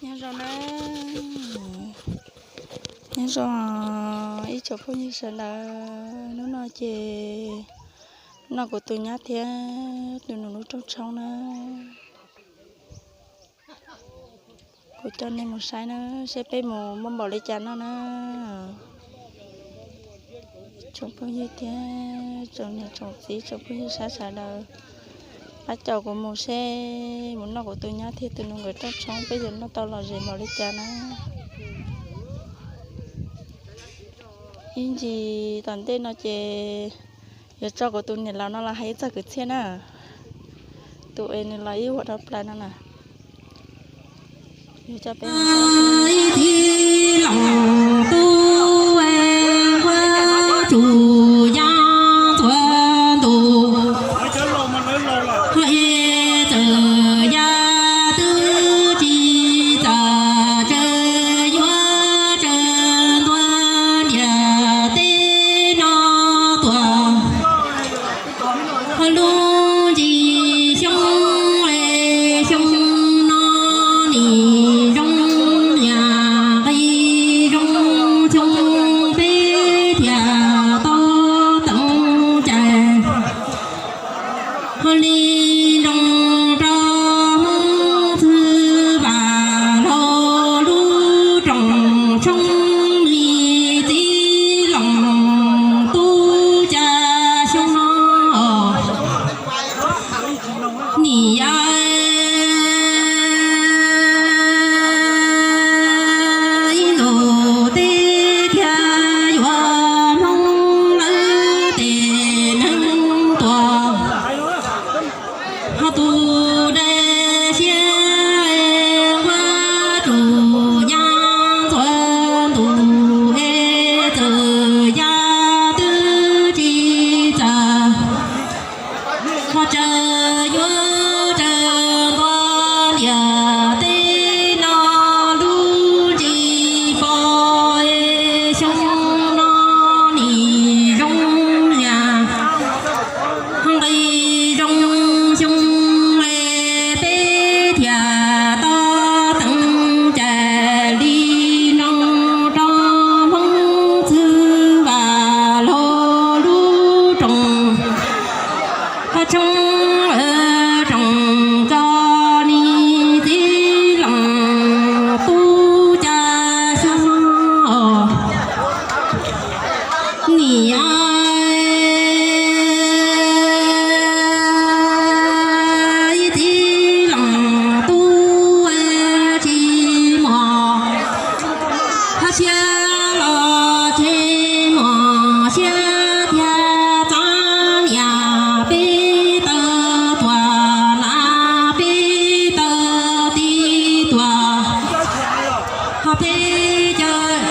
Nyob zoo na, nyob zoo ib tsoom phooj ywg sawv daws, hnub no ces noj kuv tus nyab thiab tus nus lub rooj tshoob na. Kuv coj nej mus saib na, saib peb mus muaj npaum li cas noj na. Tsoom phooj ywg thiab tsoom niam tsoom txiv tsoom phooj ywg sab sawv daws, pab caum kuv mus seb mus noj kuv tus nyab thiab tus nus nkawd rooj tshoob peb yuav noj tau lom zem npaum li cas na. Ib ntsis tom ntej no ces yuav tso kuv tus niam laus no los hais ib txog kwv txhiaj na. Tus es nws los ib vuag dhau plaws no na. Ib tij laug tub es huab tsum yav ntxuav ntuj, es txawm yaj twb tsis txawj tsaws yuav tsaws ntua ntiaj teb no tuaj. Lub ntsis xyoo es xyoo no nim zoo yam nqi zoo xyoo peb thiaj tau teev cai. Ho li nroo rau Hmoob txwv vam laug lub rooj tshoob li tij laug tub cas xyoo no nim yog ib ntus teb thiaj yuav Hmoob lawv tej neeg tuaj. Ho tus dej siab huab tsum yav ntxuav ntuj es txawm yaj twb tsis txawj, ho tsaws yuav tsaws ntua ntiaj teb no lub ntsis pos es xyoo no nim zoo yam nqi zoo xyoo es peb thiaj tau teev cai li no rau Hmoob txwv vam laug lub rooj tshoob, rooj tshoob li tij laug tub cas xyoo no nim yog ib tij laug tub tsis muaj hab siab los tsis muaj siab tiag txav niam peb tawg tuaj na peb tawg tib tuaj ho peb cawm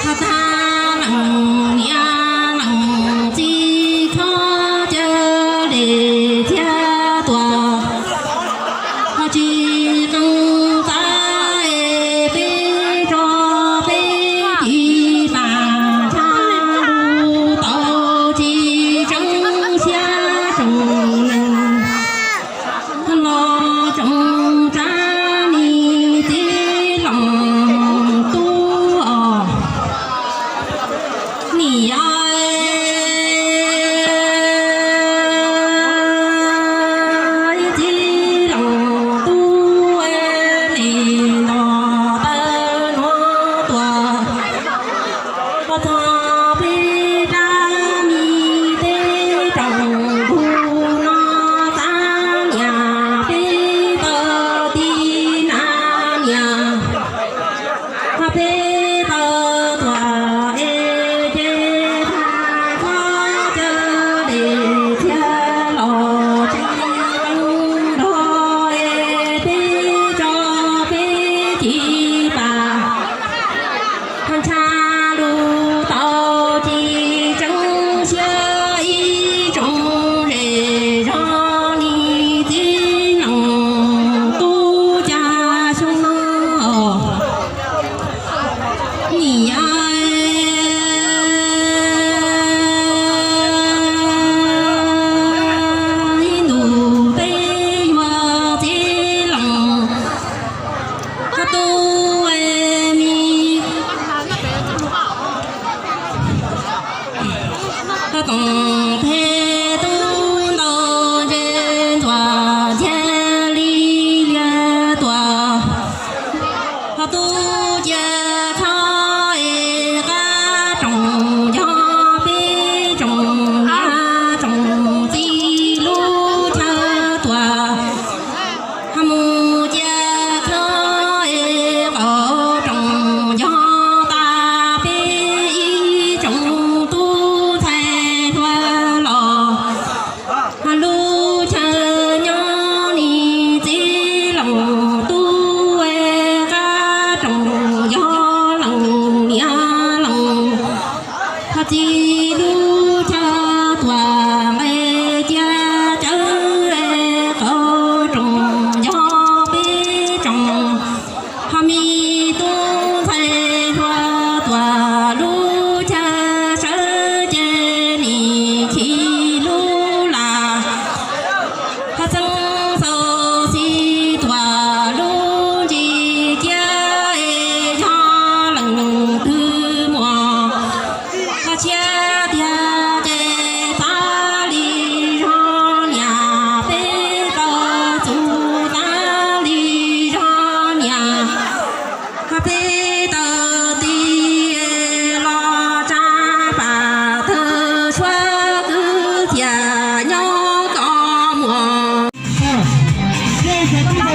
ho tag leej niam leej txiv khob cawm li thiab tuaj ho tsis qeej txav es peb tso peb tis pas tshaj lub tau tsis tseeb siab tsoom neeg los tsoom tsav ni tij laug tub os. Nim yog ib tij laug tub es los taw nuav tuaj, koj txog peb rab mi teb rooj ntug no txav niam peb tawg tib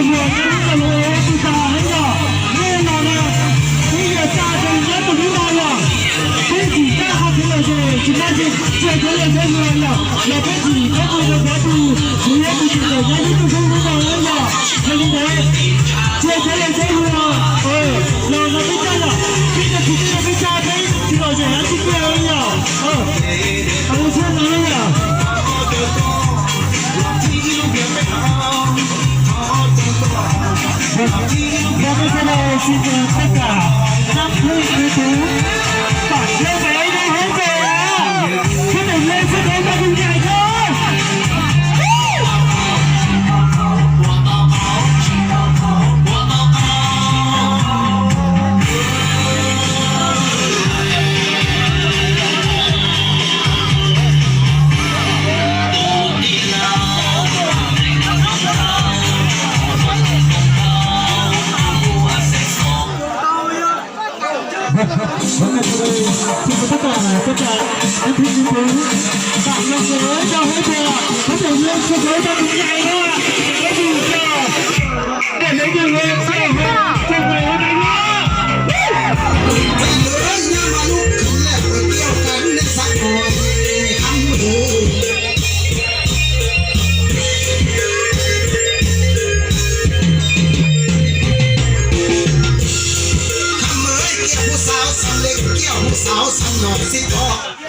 Ua tus tag heev yog nej los na, peb yuav tsa rau nyob tus lub no yog peb tsis txawj hais kev lom zem, tsis txawj, tsis txawj kev lom zem hluas yog los peb tsis txawj tus rau cov tus, kuv yuav tus tsis txawj nyob ib tug lub no yog yog li ntawd. Tsis txawj kev lom zem hluas los no peb txawj yog peb tsis txawj peb txawj peb tsis lom zem dab tsi kiag yog. Ua txhua no yog. Vâng, vâng, bây giờ đây xin mời tất cả các quý, quý tú, bạn, các bé đang hỗ trợ ạ. Các bạn lên sân khấu cho mình nhảy thôi. Vâng, vâng, ngay sau đây, xin mời tất cả, tất cả các quý, quý tú, bạn nam giới cho hỗ trợ, có thể lên sân khấu cho mình nhảy không ạ? Có gì cho để lấy được lên sân khấu cho người hôm nay nhá. Kham mab kiag hu xaav xeev le, kiag hu xaav xeev no xib thov.